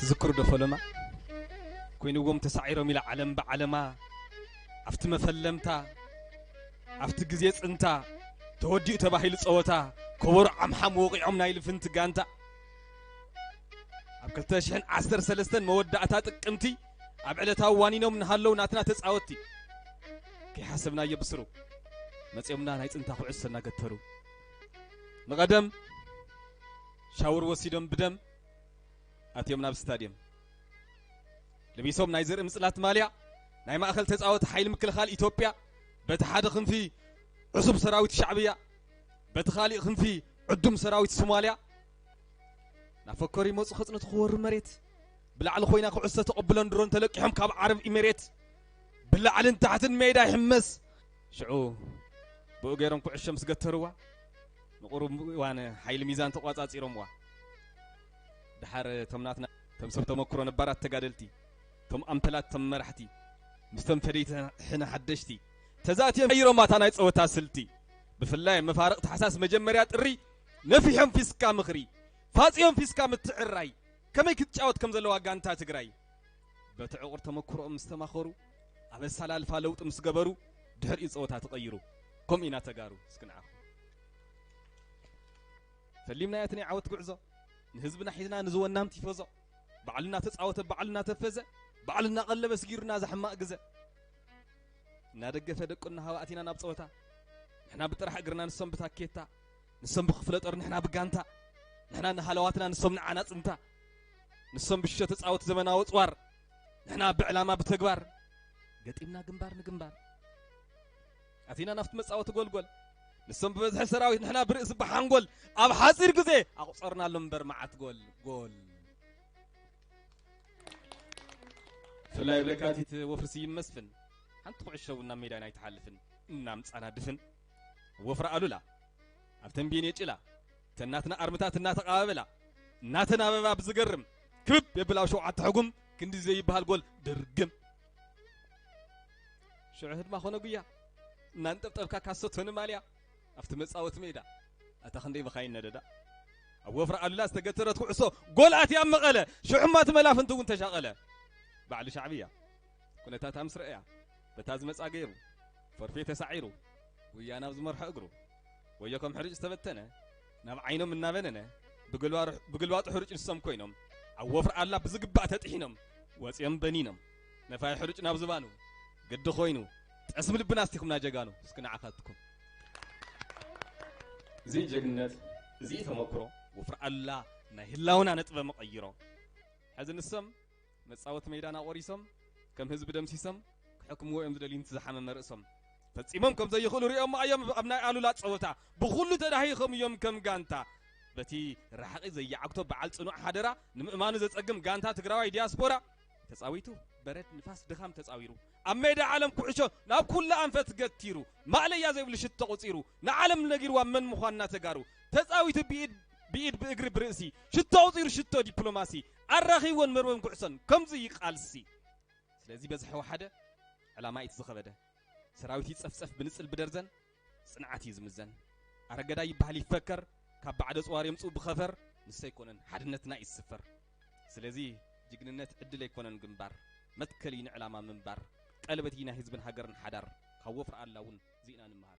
ትዝክሩ ዶ ፈለማ? ኮይንዎም ተሳዒሮም ኢላ ዓለም ብዓለማ፣ ኣብቲ መፈለምታ፣ ኣብቲ ግዜ ጽንታ፣ ተወዲኡ ተባሂሉ ጸወታ፣ ከበሮ ዓምሓም ወቒዖም ናይ ልፍንቲ ጋንታ። ኣብ ክልተ ሽሕን ዓሰርተ ሰለስተን መወዳእታ ጥቅምቲ፣ ኣብ ዕለታዊ ዋኒኖም ንሃለዉ ናትና ተጻወትቲ። ከይሓሰብናዮ ብስሩ፣ መጺኦምና ናይ ጽንታ ኩዕሶ እናገተሩ። ንቐደም ሻወር ወሲዶም ብደም ኣትዮም ናብ ስታድየም። ለቢሶም ናይ ዘርኢ ምጽላት ማልያ፣ ናይ ማእከል ተጻወቲ ሓይሊ ምክልኻል ኢትዮጵያ፣ በቲ ሓደ ክንፊ ዕሱብ ሰራዊት ሻዕብያ፣ በቲ ካሊእ ክንፊ ዕዱም ሰራዊት ሶማልያ። ናፈከሩ ይመጹ ከጽንቱ ክወሩ መሬት። ብላዕሊ ኮይና ኩዕሶ ተቐብሎን ድሮን ተለቂሖም ካብ ዓረብ ኢሜሬት። ብላዕልን ታሕትን ሜዳ ይሕመስ። ሽዑ ብኡ ገይሮም ኩዕሾ ምስ ገተርዋ፣ ንቑሩብ እዋን ሓይሊ ሚዛን ተቋጻጺሮምዋ። ደሓር እቶም ናትና፣ እቶም ሰብ ተመክሮ ነባራት ተጋደልቲ፣ እቶም ኣምፐላት፣ እቶም መራሕቲ፣ ምስቶም ፈደይቲ ሕነ ሓደሽቲ ተዛትዮም ቀይሮም ኣታ ናይ ጸወታ ስልቲ። ብፍላይ መፋርቕ ታሕሳስ መጀመርያ ጥሪ ነፊሖም ፊስካ ምኽሪ፣ ፋጺዮም ፊስካ ምትዕርራይ፣ ከመይ ክትጫወት ከም ዘለዋ ጋንታ ትግራይ። በቲ ዕቑር ተመክሮኦም ምስ ተማኸሩ፣ ኣብ ኣሰላልፋ ለውጢ ምስ ገበሩ፣ ድሕሪኡ ጸወታ ተቐይሩ። ከምኡ ኢና ተጋሩ፣ እስኪ ንዓኹም። ፈሊምናዮ እቲ ናይ ዓወት ጉዕዞ፣ ንህዝብና ሒዝና ንዝወናም ቲፎዞ። ባዕሉ እናተጻወተ፣ ባዕሉ እናተፈዘ፣ ባዕሉ እናቐለበ ስጊሩና እዛ ሕማቕ ግዘ። እናደገፈ ደቁ እናሃወ ኣቲና ናብ ጸወታ። ንሕና ብጥራሕ እግርና፣ ንሶም ብታኬታ፣ ንሶም ብክፍለ ጦር፣ ንሕና ብጋንታ። ንሕና ንሃለዋትና፣ ንሶም ንዓና ጽንታ። ንሶም ብሽቶ ተጻወት ዘመናዊ ጽዋር፣ ንሕና ብዕላማ ብተግባር። ገጢምና ግንባር ንግንባር። ኣቲና ናብቲ መጻወቲ ጎልጎል። ንሶም ብበዝሒ ሰራዊት፣ ንሕና ብርእሲ ብሓንጎል። ኣብ ሓጺር ግዜ ኣቑጸርናሎም እምበር መዓት ጎል፣ ጎል። ብፍላይ ኣብ ለካቲት ወፍሪ ስዩም መስፍን፣ ሓንቲ ኩዕሾ እውን ናብ ሜዳ ኣይትሓልፍን፣ እናምጻና ድፍን። ወፍሪ ኣሉላ፣ ኣብ ተንቤን የጭላ፣ ተናትና ኣርምታት እናተቓባበላ፣ እናተናበባ ብዝገርም፣ ክብብ የብል ኣብ ሸውዓተ ሕጉም፣ ክንዲ ዘይበሃል ጎል ድርግም። ሽዑ ህድማ ኾነ ጉያ፣ እናንጠብጠብካ ካሶ ቶኒ ማልያ፣ ኣብቲ መጻወቲ ሜዳ፣ ኣታ ክንደይ መኻይን ነደዳ። ኣብ ወፍሪ ኣሉላ ዝተገተረት ኩዕሶ፣ ጎል ኣትያ ኣብ መቐለ፣ ሽዑማ እቲ መላፍንቲ እውን ተሻቐለ። ባዕሉ ሻዕብያ፣ ኩነታታ ምስ ረኣያ፣ በታ ዝመጻ ገይሩ፣ ፎርፌ ተሳዒሩ፣ ጉያ ናብ ዝመርሖ እግሩ፣ ወዮ ከም ሕርጭ ዝተበተነ፣ ናብ ዓይኖም እናበነነ፣ ብግልባሩ-፣ ብግልባጡ ሕሩጭ ንሶም ኮይኖም፣ ኣብ ወፍሪ ኣላ ብዝግባእ ተጥሒኖም፣ ወጺኦም በኒኖም፣ ነፋይ ሕሩጭ ናብ ዝባኑ፣ ግዲ ኮይኑ፣ ጠስሚ ልብና ኣስቲኹምና ጀጋኑ፣ እስኪ ንዓኻትኩም። እዚ ጀግንነት፣ እዚ ተመክሮ፣ ወፍሪ ኣላ ናይ ህላውና ነጥበ መቐይሮ። ሕዚ ንሶም መጻወቲ ሜዳና ቆሪሶም፣ ከም ህዝቢ ደምሲሶም፣ ክሕክምዎ እዮም ዝደልዩ ነቲ ዝሓመመ ርእሶም። ፈጺሞም ከም ዘይኽእሉ ሪኦሞ እዮም ኣብ ናይ ኣሉላ ጸወታ። ብኹሉ ተዳሂኾም እዮም ከም ጋንታ። በቲ ራሕቒ ዘየዓግቶ በዓል ጽኑዕ ሓደራ፣ ንምእማኑ ዘጸግም ጋንታ ትግራዋይ ዲያስፖራ። ተጻዊቱ በረድ ንፋስ ድኻም ተጻዊሩ። ኣብ ሜዳ ዓለም ኩዕሾ ናብ ኩሉ ኣንፈት ገቲሩ። ማእለያ ዘይብሉ ሽቶ ቆጺሩ። ንዓለም ነጊርዋ መን ምዃንና ተጋሩ። ተጻዊቱ ብኢድ ብኢድ ብእግሪ ብርእሲ። ሽቶ ኣውጺሩ ሽቶ ዲፕሎማሲ። ኣራኺብዎን መርበብ ኩዕሶን ከምዚ እዩ ቃልሲ። ስለዚ በዝሒ ወሓደ ዕላማ እዩ እቲ ዝኸበደ። ሰራዊት ይጸፍጸፍ ብንጽል ብደርዘን ጽንዓት እዩ ዝምዘን። ኣረገዳይ ይበሃል ይፈከር ካብ ባዕደ ጽዋር የምጽኡ ብኸፈር ንሱ ኣይኮነን ሓድነትና እዩ ዝስፈር። ስለዚ ጅግንነት ዕድል ኣይኮነን ግንባር መትከል እዩ ንዕላማ ምንባር ቀለበት እዩ ናይ ህዝብን ሃገርን ሓዳር ካብ ወፍሪ ኣላ እውን ዚእና ንምሃር።